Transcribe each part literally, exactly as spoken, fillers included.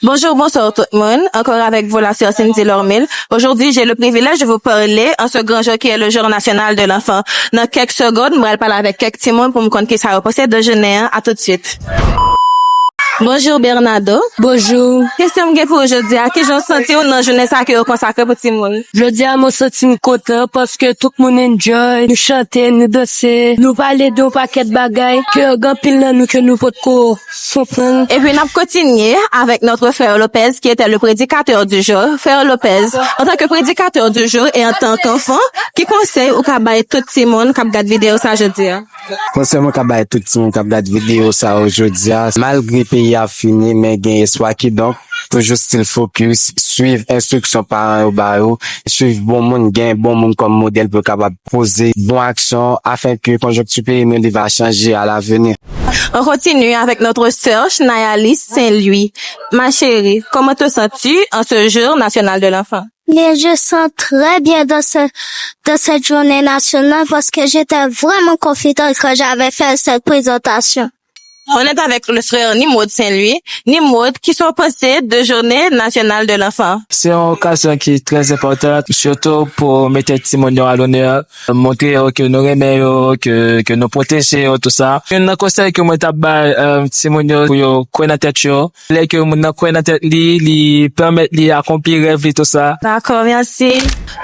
Bonjour, bonsoir tout le monde. Encore avec vous, la sœur Cindy Lormil. Aujourd'hui, j'ai le privilège de vous parler en ce grand jour qui est le jour national de l'enfant. Nan kèk segond, m pral pale avèk kèk timoun pou m konn kisa yo panse de jounen an. A tout de suite. Bonjour Bernardo. Bonjour. Kesyon m gen pou ou jodi a, kijan w santi w nan jounen sa ke yo konsakre pou timoun? Jodi a, mwen santi m kontan paske tout moun enjoy, nou chante, nou danse, nou pale de yon pakèt bagay ke gen anpil nan nou ke nou potko konprann. Epi n ap kontinye avec notre frère Lopez qui était le prédicateur du jour. Frère Lopez, en tant que prédicateur du jour et en tant qu'enfant, ki konsèy ou ka bay tout timoun k ap gad videyo sa jodi a? Konsèy mwen ka bay tout timoun k ap gad videyo sa yo jodi a, malgre peyi a fini, men gen espwa, kidonk, toujou still focus, swiv enstriksyon paran yo ba yo, swiv bon moun, gen bon moun kòm modèl pou yo kapab poze bon aksyon, afin ke konjonkti peyi nou li va chanje à l'avenir. On continue avec notre sœur Nayalis Saint-Louis. Ma chérie, comment te sens-tu en ce jour national de l'enfant? Mais je sens très bien dans, ce, dans cette journée nationale parce que j'étais vraiment confidente quand j'avais fait cette présentation. On est avec le frère Nimrod Saint-Louis. Nimrod, kisa w panse de Journée Nationale de l'Enfant? Se yon okazyon ki trè enpòtan, sitou pou mete timoun yo a lonè, montre yo ke nou renmen yo, ke, ke nou pwoteje yo, tou sa. Youn nan konsèy ke mwen t ap bay, eh, timoun yo, pou yo kwè nan tèt yo, lè ke moun nan kwè nan tèt li, li pèmèt li akonpli rèv li, tou sa. Dakò, mèsi.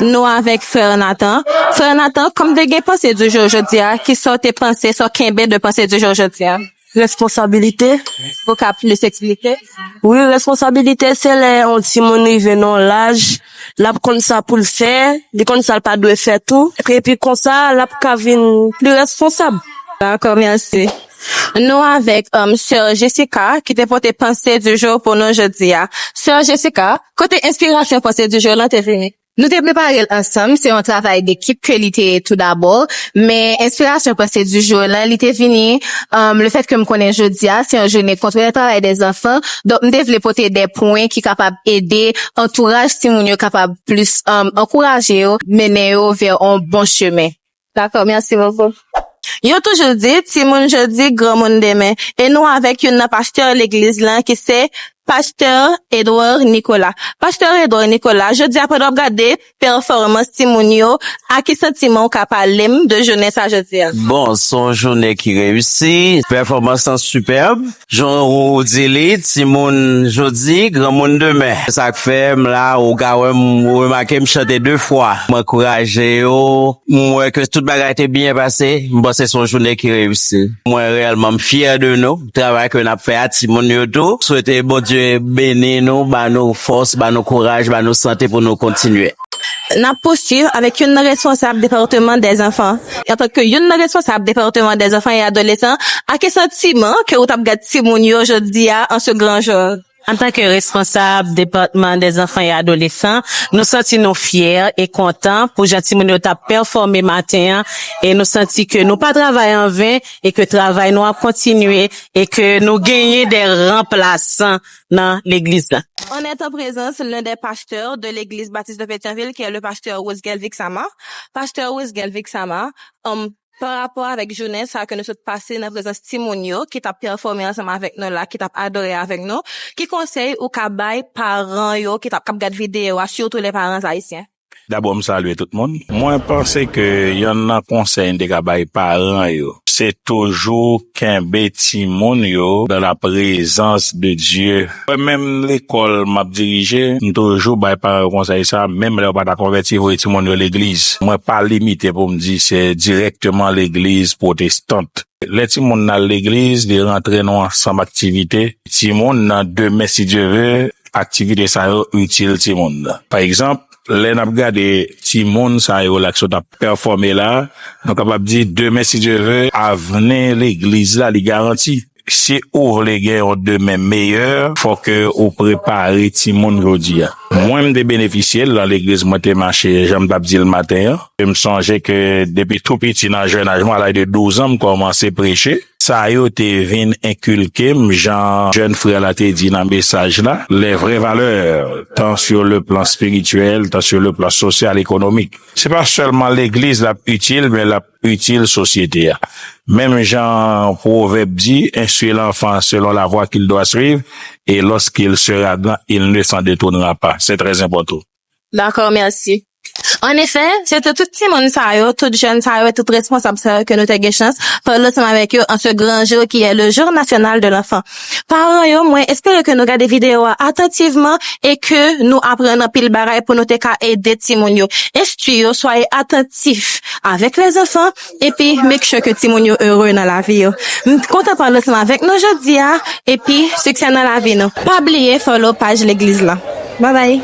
Nou avèk frè Nathan. Frè Nathan, kòm te gen panse di jou jodi a, kisa w te panse, sa w kenbe de panse di jou jodi a? Responsabilite. Ou ka plis eksplike? Wi, responsabilite, se lè yon timoun rive nan yon laj, l ap konn sa pou l fè, li konn sa l pa dwe fè tou. Epi konsa, l ap ka vin pli responsab. Dakò, mèsi. Nou avèk, um, sè Jessica, ki te pote panse di jou pou nou jodi a. Sè Jessica, kote enspirasyon panse di jou lan te vini? Nou te prepare l ansanm, se yon travay dekip ke li te ye toudabò, men enspirasyon panse di jou lan, li te vini, um, le fèt ke m konnen jodi a, se yon jounen kont le travay dè zanfan, donk m te vle pote de pwen ki kapab ede antouraj timoun yo kapab plis, um, ankouraje yo, mennen yo vè yon bon chemen. Dakò, mèsi bokou. Yo toujou di, timoun jodi, granmoun demen. E nou avèk youn nan pastè legliz lan ki se pastè Edouard Nicolas. Pastè Edouard Nicolas, jodi a pandan w ap gade pèfòmans timoun yo, a ki santiman w ka pale m de jounen sa jodi a? Bon, se yon jounen ki reyisi, pèfòmans lan sipèb. Jan ou di li, timoun jodi, granmoun demen. Sa k fè m la, ou ka wè m, ou remake m chante de fwa. M ankouraje yo, m wè ke tout bagay te byen pase. M panse se yon jounen ki reyisi. Mwen reyèlman m fyè de nou. Travay ke n ap fè a, timoun yo tou. Swete Bondye beni nou, ba nou fòs, ba nou kouraj, ba nou sante pou nou kontinye. N ap pouswiv avèk youn nan responsab depatman dè zanfan. Antanke youn nan responsab depatman dè zanfan e adolesan, a ki santiman ke ou t ap gad timoun yo jodi a, an se gran jou? Antanke responsab depatman dè zanfan e adolesan, nou santi nou fyè e kontan pou jan timoun yo t ap pèfòme maten an, e nou santi ke nou pa travay an ven e ke travay nou ap kontinye e ke nou genyen de ranplasan nan legliz la. On est en présence l'un des pasteurs de l'église baptiste de Pétion-Ville, qui est le pasteur Rosgel Vixama. Pastè Rosgel Vixama, um, pa rapò avèk jounen sa ke nou sot pase nan prezans timoun yo ki t ap pèfòme ansanm avèk nou la, ki t ap adore avèk nou, ki konsèy ou ka bay paran yo ki t ap, k ap gad videyo a, surtout les parents haïtiens? Dabò, m salye tout moun. Mwen panse ke yonn nan konsèy m te ka bay paran yo, se toujou kenbe timoun yo dans la présence de Dieu. Mwen menm lekòl m ap dirije, m toujou bay paran yo konsèy sa, menm lè yo pa ta konvèti, voye timoun yo legliz. Mwen pa limite pou m di se dirèkteman legliz pwotestant. Lè timoun nan al legliz, li rantre nan yon ansanm aktivite. Timoun nan, demen, si Dye ve, aktivite sa yo itil timoun nan. Pa egzanp, lè n ap gade timoun sa yo la ki sot ap pèfòme la, nou kapab di demen, si Dye ve, avni legliz la, li garanti. Si ou vle gen yon demen meyè, fòk ou prepare timoun jodi a. Mwen, m te benefisye l nan legliz mwen te mache, jan m t ap di l maten an. E m sonje ke depi tou piti, nan jèn aj mwen, a laj de douz an, m kòmanse preche. Sa yo te vin enkilke m, jan jèn frè la te di nan mesaj la, les vraies valeurs, tant sur le plan spirituel, tant sur le plan social, économique. Se pa sèlman legliz l ap itil, men l ap itil sosyete a. Menm jan pwovèb di, instruis l'enfant selon la voie qu'il doit suivre, et lorsqu'il sera grand, il ne s'en détournera pas. C'est très important. Dakò, mèsi. An efè, se te tout timoun sa yo, tout jèn sa yo, tout responsab sa yo ke nou te gen chans pale ansanm avèk yo an se gran jou ki è le jour national de l'enfant. Paran yo, mwen espere ke nou gade videyo a atantivman e ke nou aprann anpil bagay pou nou te ka ede timoun yo, enstwi yo, swaye atantif avèk lèzanfan, epi make sure ke timoun yo ere nan lavi yo. M kontan pale ansanm avèk nou jodi a, epi siksè nan lavi nou. Pa bliye follow paj legliz la. Babay.